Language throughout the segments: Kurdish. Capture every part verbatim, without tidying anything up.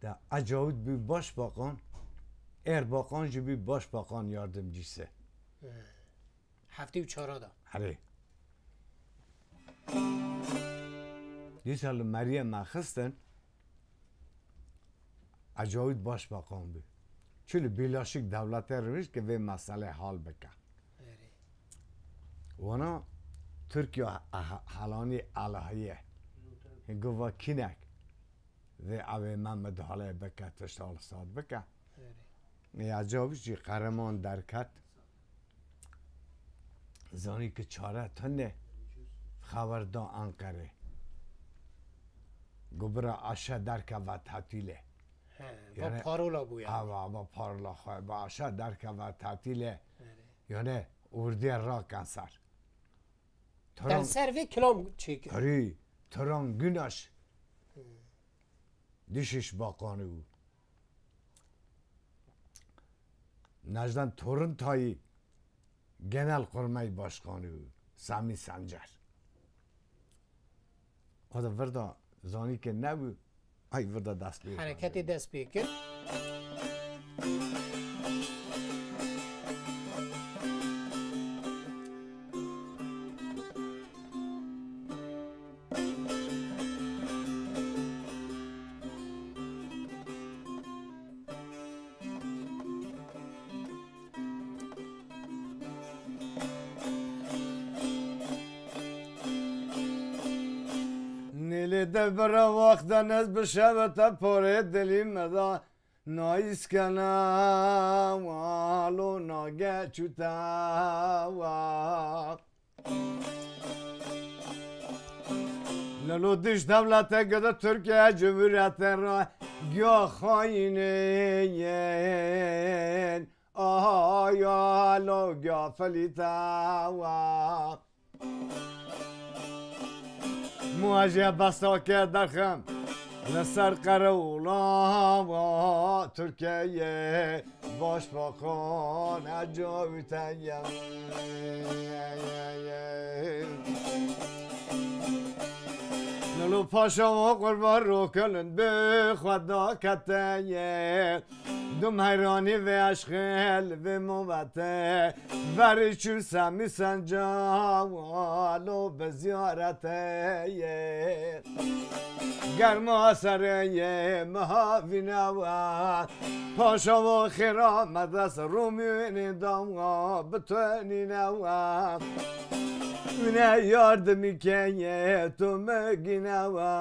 Ya, Ecawîd bû başbakan, Erbakan jî bû başbakan yardimcisi. He. Heftê û çara da. Erê. Dîsa li Meriyê me xistin, Ecawîd başbakan bû. Çi li Bîlaşik dewletê rivîşt ki vê meselê hal bike. Erê. Wana Tirkiye ah-, helanî alahiye. Gova kinek. Vê evê me midale bike, tişt alsat bike. Erê. Ya Cavî jî qereman derket. Zanî ki çare tune, xeber da Anqerê. Got bira aşe derkeve tetîlê. He, va Yani, parola bû yani. Ava, va parola xwe, va aşe derkeve tetîlê. Erê. Yani, ordiye raken ser. Turan Del ser vê kilam çêkir. Erê, Turan Güneş. Hmm. Dışişbakanı bû. Necden Torun Tayî Genelkurmay Başkanı bû. Sami Sencer. O da virda zanî ke nebû. Ay virda dest pê. Hereketê dest pê kir. Nêlê de bira wexten ez bi şeve te porê dilî me da. Nayîskena walo nage çû te wa. Lelo diş devlete gede Türkiye Cumhuriyete ra giya xayinên. Aha ya lo giya felîte wa. Muaje besta ke derxim li ser qerewla wa Tirkiyeyê başbakan Ecawîteye. Lelo paşa wa qurban rokelin bi xwe da keteye. Dum heyranî vê eşqê li vê movete. Verî çû Semî Senca walo bi ziyarete ye. Germa serê ye mihavîne we. Paşa wo xêra me dest Romî wînê da we bi tu nîne we. Wîne yardimî ke ye tu mi gîne we.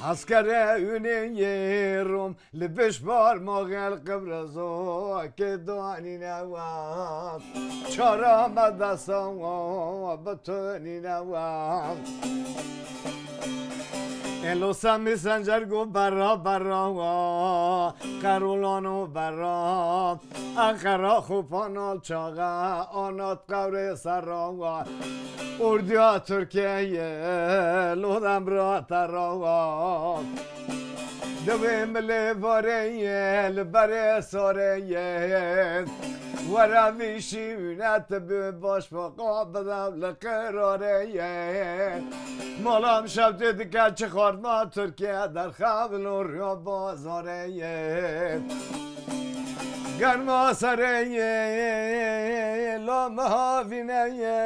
Heskere wînê yê Rom. Li biş bar maxel qibrezo ke danîne wa. Çara me desa wa bitunîne wa. Elo Semî Sencer go berra berra wa. Qerolano berra. Enqera xo panal çaxe anat qewrê serra wa. Ordiya Tirkiyeyê lo demra terra wa. Divê milê vareyê li berê sareyê. Were vî şînet bi baş faqa bidev li qirareyê. Malam şevtê dike çi xwartma Tirkiye derxevin û riya bazareyê. Germa sereyê la mihavîneyê.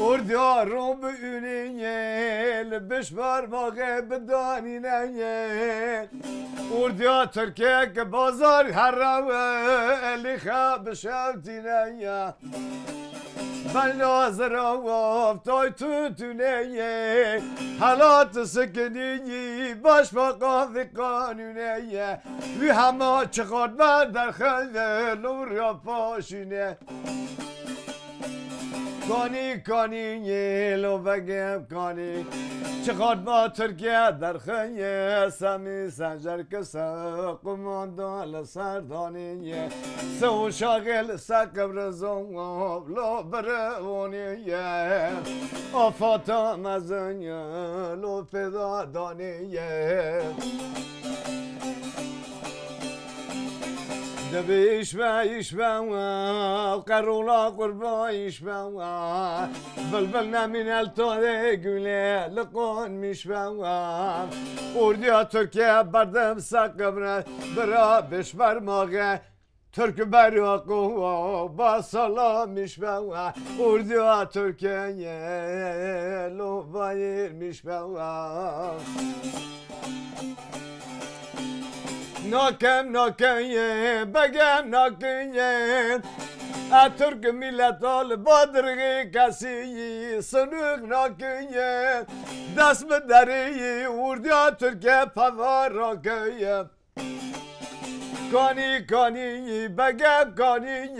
Ordiya ro bi ûnê ye, li biş bar maxê bi danîne ye. Ordiya Tirkiyê ke bazar here we, elî xe bi şewtîne ye. Bela zira waftay tutûne ye. Helat sikinî baş faqa vî qanûne ye. Wî hema çiqat me derxeyê lûr ya paşîne. Kanî, kanî, yê lo vegem kanî. Çi xatma Tirkiye derxeyê Semî Sencer kise qumanda li ser danî ye. Se û şaxê li ser qibrizon lo birevonî ye. Afata mezin ye lo pêda danî ye. Dibîşme îşme we, qerola qurba îşme we. Bilbil nemîne li tadê gulê, li qon mişme we. Ordiya Tirkiye berdim seqimre, bira bişber maxe. Türk beraqo, ba salam mişme we. Ordiya Tirkiye, lo bayir mişme we. Nakem, nakeye, begem, nakeye. E Türk millet al badirgê kesî, sinûk nakeye. Dest bi derî, ordiya Tirkiye peva rakeye. Kanî, kanî, begem kanî.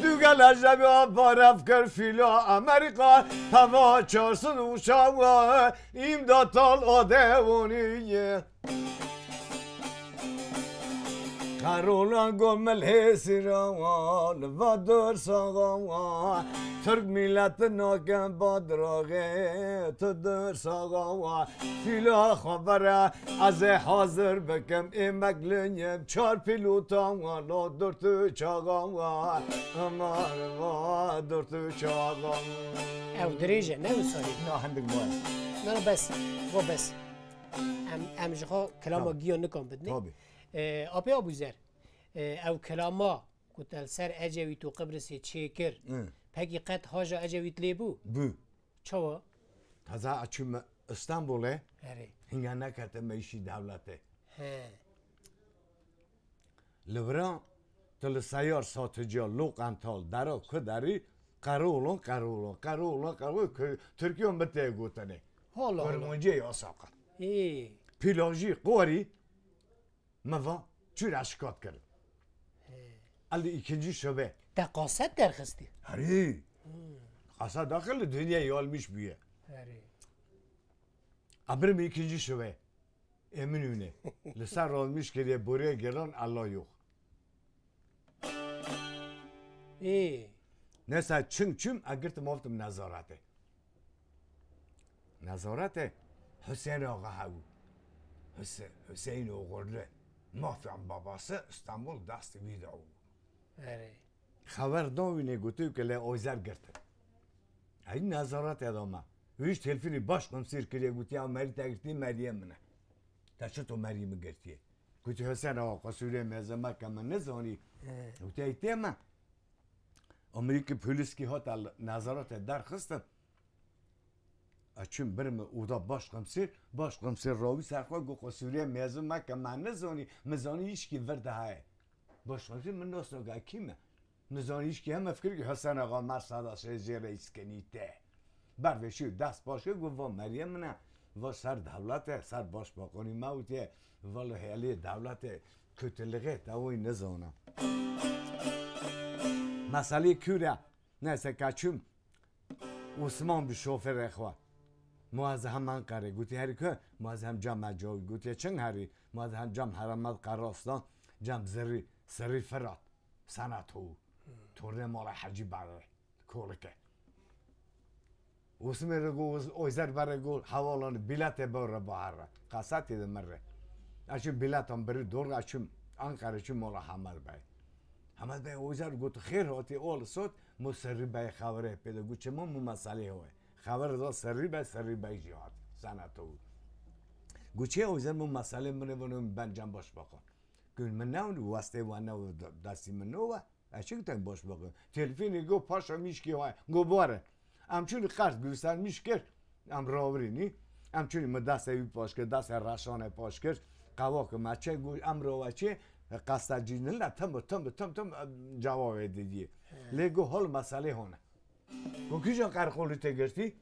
Dûgel ejebî baref kir fîla Amerîka, peva çar sed û çawa, îmdat al adewonî. Qerolan gomil hêsîra wa, li va dur saxa wa. Türk milleti nakin badraxê, tu dur saxa wa. Fîla xwe vere, ez ê hazir bikim, êmek liyim, çar pîlota wa, lo dur tu çaxa wa. Amar va dur tu çaxa wa. Ew dirêj e, ne wisa ye? Na hindik ma ye. Na, na, bes, vo bes. Em, em ji xwe kilama Tamam. giya nikan bidinê. Tabii. Ee, Apê Abuzer, ee, ew kilama ku te li ser Ecewît û Qibrisê çêkir, Hı. pekî qet haja Ecewît lê bû? Bû. Çawa? Taza ez çûme Îstanbulê, Erê. hinga neketime îşî dewletê. He. Li vira tu li seyar saticiya Loqental dera ku derî qerolon, qerolon, qerolon, qerolon, ku Tirkiyan bi tê gotinê. Hala, hala. Kurmancê yasaqa. Ê. Pîlajî qorî mi va çû re şikat kirin. He. Elî îkincî şobe. Te qaset derxistî? Herî. Hmm. Qaset daxil li dinyayê yalmîş bûye. Herî. Abir mi îkincî şobe. Emin wîne. Li ser razmîş kiriye borê gelan Allah yok. Ê. Nesa çim çim egirtim oftim nezarete. Nezarete Hüseyin Ağa hebû. Hüse-, Hüseyin Oğurlu. Mafyan babası İstanbul destî wî de bû. Erê. Xeber da wînê gotiyo ke lê Oyzer girtin. Ey nezaretê da me. Wî ji telefînê baş qemsîr kiriye, gotiye, "Ew merî te girtiye, meriyê min e." Te çito merî min girtiye? Gotiye, "Hesen awa, qesûrê mêze me ke min nizanî." He. Gotiye, "Ey tê me." Amerîkî polîskî hate li nezaretê derxistin. Ez çûm birime oda baş qemsîr, baş qemsîr rawî ser xwe, got, "Qesûrê mêze me ke me nizanî, min zanî hîşkî vir de heye." Baş qemsîr min nas nake, kî me? Nizanî hîşkî heme fikir ki Hesen Axa Mersedes ê jê reîs kenî te. Ber vê şî dest paş kir, got, "Va meriyê min e, va ser dewlet e, ser başbakanî me û tê, va li hêlê dewlet e, kötülüğe te wî nizana." Meselê kûr e. Neyse, ke çûm, Osman bi şofêrê xwe. Ma ez hem Enqerê. Gotiye, "Herî ku?" Ma ez hem cem Ecawî. Gotiye, "Çing herî?" Ma ez hem cem Heremed Qeraslan, cem Zirî, Sirî Firat. Senet û tornê mala Hecî Berê, Kolike. Osmê re got, Oyzer Berê got, "Hevalan bîletê bere bahar re." Qasetê de min re. Ez çûm bîletan birî dor, ez çûm Enqerê, çûm mala Hemed Bey. Hemed Bey Oyzer got, "Xêr hatî, ol sot." Mo Sirî Bey xeberê pê de got, "Çima?" Mo meselê ho ye. Xeber da Sirî Bey, Sirî Bey jî hat. Senet û. Got, "Çi ye?" Oyzer, "Mo meselê min e, vano ben cem başbakan." Got, "Min newin westê we ne destî min no we." Ez çi gotin baş bikim? Telefînê got, "Paşa mişkê wa." Got, "Bore." Em çûnî qers Gulîstan mişk kir. Em rawirînî. Em çûnî min destê wî paş kir, destê reşanê paş kir. Qewa ki me çe got, "Em rawe çê, qesta cî nile, tim bi tim bi tim tim, em cewabê didiyê." He. Lê got, "Hol meselê hone." Got, "Kîjan qerqolî tê girtî?"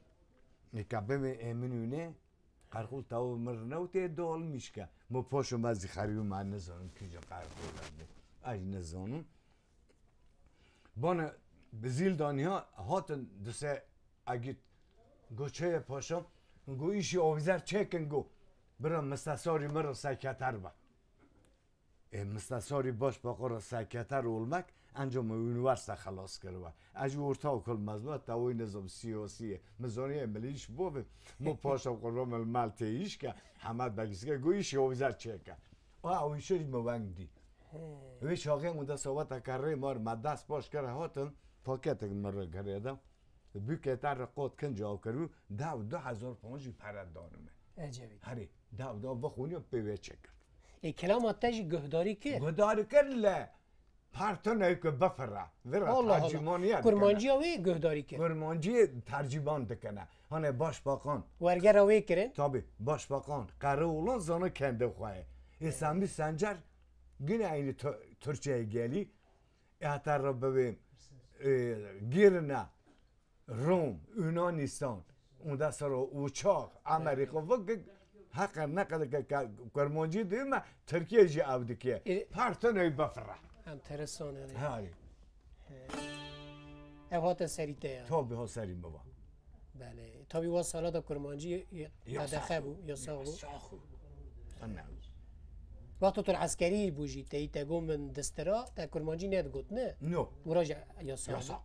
Nika bimê êmin wîne, qerqol tawo mir ne û tê dol mişke. Mo paşo me zî xerî û me nizanim kîjan qerqol e. Ez nizanim. Bana bi zîl daniya hatin dise agit. Go çeye paşa, go îşî avizer çêkin go. Bira mistesarî mi re sekreter be. E, mistesarî baş baqara sekreter olmek, enca mi üniversite xelas kiribe. Ez jî ortaokul mezun, tawî nizam siyasî ye. Mi zaniye milîş bove, mi paşa qurba mi mal tê îş ke, Hemed Begîske, go îşî avizer çêke. O, o îşe jî mi weng dî. Wê çaxê min de soweta kerrê mar me dest baş kir hatin, paketek min re girê de. Bûkê te re qot kinca kir û dev du hezar pound jî pere dane me. Ecebî. Herê, dev da vexwîniya pê wê çêkir. Ê kelama te jî guhdarî kir. Guhdarî kir le partoneyê ku bifire. Vira Allah Allah. Tercîmaniye dikene. Kurmanciya wê guhdarî kir. Kurmanciyê tercîman dikene. Hani başbakan. Wergera wê kirin. Tabi, başbakan. Qereoğlan zana kendi xwe. Ê Semî Sencer gine aynı Tü- Türkçe'ye geli. Ê heta re bibê, e, girine Rom, Yunanistan, ondan sonra uçak, Amerika, vak heqe ne kadar ke, ke, Kurmancî diyor me, Türkiye jî ev dikiye. E- Partoneyê bifire. Enteresan yani. Harî. Ev hate serî te ya. Tabi ha serî mi va. Belê. Tabi wa sala da kurmancî qedexe bû, yasax bû. Yasax bû. Sen ne? Wexta tu eskerî bû jî, te te got min distira, te kurmancî nedigot, ne? No. Wira jî yasax bû. Yasax.